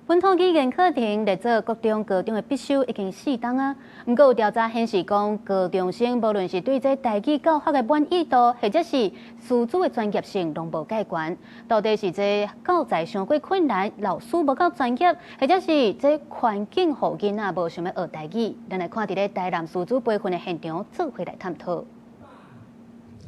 本土語言課程列做國中、高中的必修已經4冬啊。毋過有調查顯示講，高中生無論是對這台語教學的滿意度，或者是師資的專業性，攏無蓋懸。到底是這教材傷過困難，老師無夠專業，或者是這環境予囡仔無想欲學台語？咱來看佇咧台南師資培訓的現場，做伙來探討。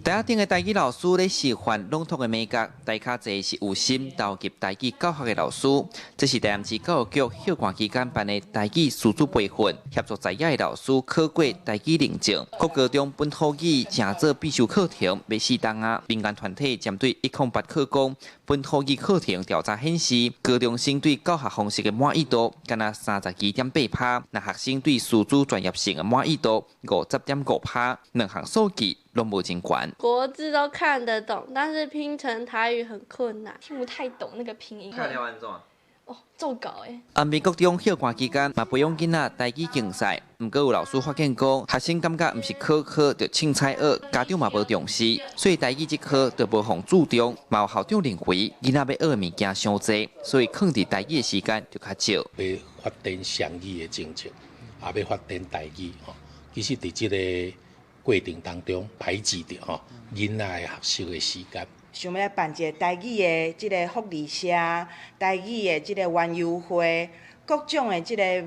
台仔頂的台語老師咧示範朗讀的美感，台跤坐是有心投入台語教學的老師。這是台南市教育局休寒期間辦的台語師資培訓，協助在野的老師考過台語認證。國高中本土語成做必修課程，欲4冬啊！民間團體針對108課綱本土語課程調查顯示，高中生對教學方式的滿意度，干焦32.8%，若學生對師資專業性的滿意度50.5%，兩項數據攏無真懸。國字都看得懂，但是拼成台語很困難，聽不太懂那個拼音。看了按怎？哦，做稿誒。安平國中休寒期間嘛培養囡仔台語競賽，毋過有老師發現講，學生感覺毋是科科就凊彩學，家長嘛無重視，所以台語這科就無予注重。嘛有校長認為囡仔欲學的物件傷濟，所以囥佇台語的時間就較少。欲發展雙語的政策，也欲發展台語吼，其實佇這个過程當中排擠著吼囡仔的學習的時間。想欲來辦一个台語的這个福利社，台語的這个園遊會，各種的這个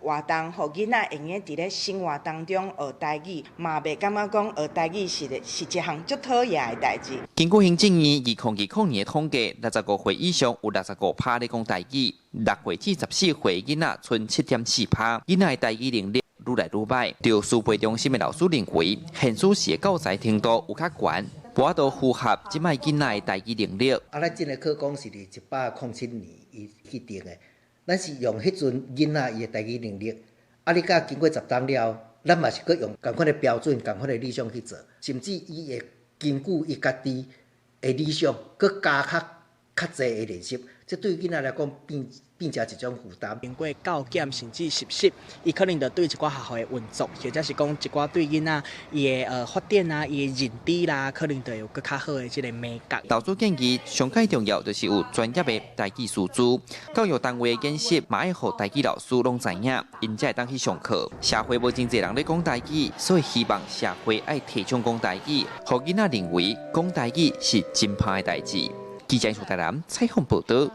活動，予囡仔會用佇咧生活當中學台語，嘛袂感覺講學台語是一項足討厭的代誌。根據行政院2020年的統計，65歲以上有65%咧講台語，6歲至14歲囡仔賰7.4%，囡仔的台語能力愈來愈䆀。著師培中心的老師認為，現時的教材程度有較懸，無法度符合這擺囡仔的台語能力。啊，咱這个課綱是佇107年伊去定的，咱是用彼陣囡仔伊的台語能力，啊，你佮經過10冬了後，咱嘛是閣用仝款的標準、仝款的理想去做，甚至伊會根據伊家己的理想，閣加較較濟的練習，這對囡仔來講變成一種負擔。經過教檢甚至實習，伊可能就對一寡學校的運作，或者是講一寡對囡仔伊的發展啊，伊的認知啦，可能就有閣較好的這个美感。老師建議，上蓋重要就是有專業的台語師資，教育單位的研習嘛愛予台語老師攏知影，𪜶才會當去上課。社會無真濟人咧講台語，所以希望社會愛提倡講台語，予囡仔認為講台語是真歹的代誌。記者台南採訪報導。